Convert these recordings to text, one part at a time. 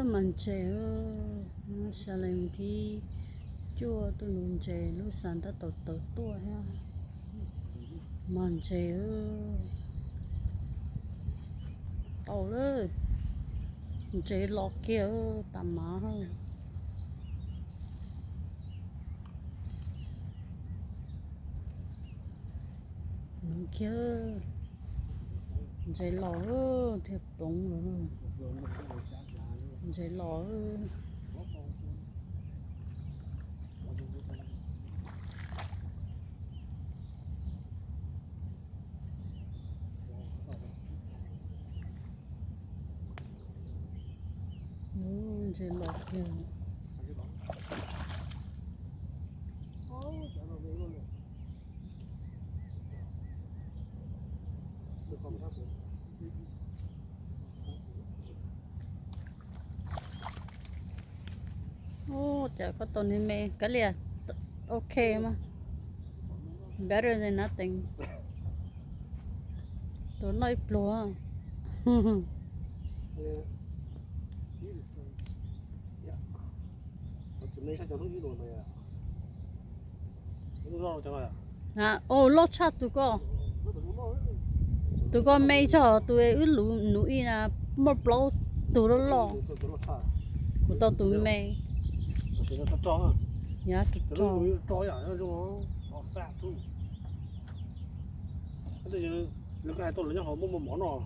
Mas ntses, sawv daws mus thib cuaj tuaj nuv ntses, lub xas tab tom tawm tuaj thiab. Mas ntses, tau lawm, ntses los kiag tas mas. Nuv kiag, ntses los thiaj poob lawm. Ntses los. Ntses los kiag. Ua cas koj tau me me kav liam, ok mas, better than nothing. Tus noj ib pluag. Au, loj tshaj tus ko. Tus ko me tso, tus wb nuv ib na, muaj plaub tug loj loj. Kuv tau tus me. Yav rog rog. Lawv hais tau lawv nyob hauv muaj muaj mov noj.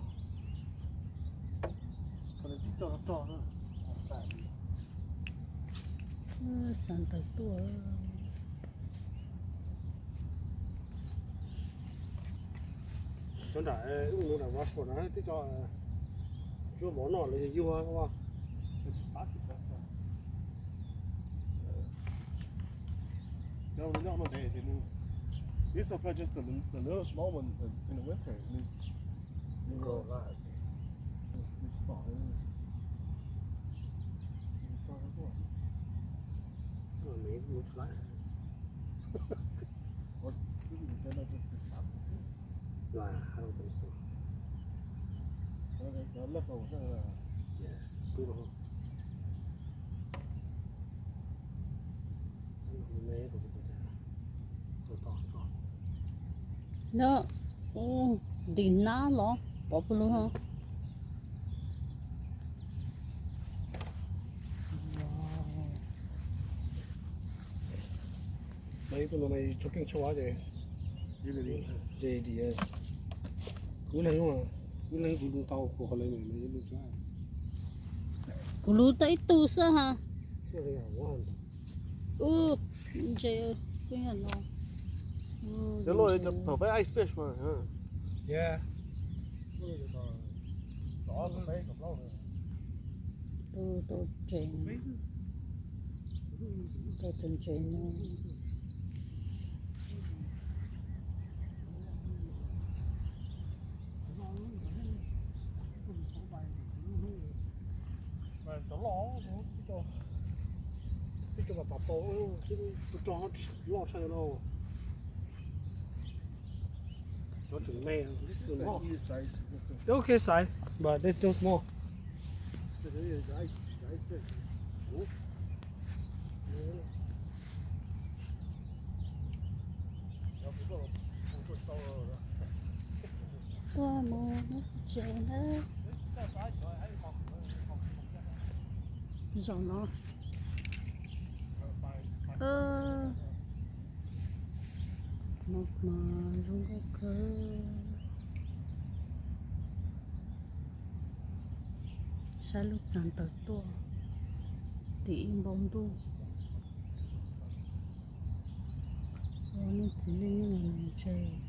Xav ntawd tuaj. Cov nram wb mus nram Rochefort na twb cov tsuab mov noj lawv yug yug. It's okay, just the, the little small one in the winter. They, they grow a lot. Nah, I don't think so. Yeah, cool. No, ntim hnab los pov pw lug ho. Kuv leeg, kuv leeg kuv tau kuv qhov le. Kuv lub tau ib tug xwb ha. Ub, ntses, peb yog no. Thaum peb ice fish mas. Tus, tus ntses, tus, tus ntses no. Cov loj, cov loj tshaj no. Cov tseem me, this is small. They're okay size, but they're still small. Tuaj mus noj tsev na. Zaum no. Mus mas zoo nkauj kawg. Saib lub xas ntawd tuaj tim ib npau ntuj. Ua nej txiv neej nyob ntses.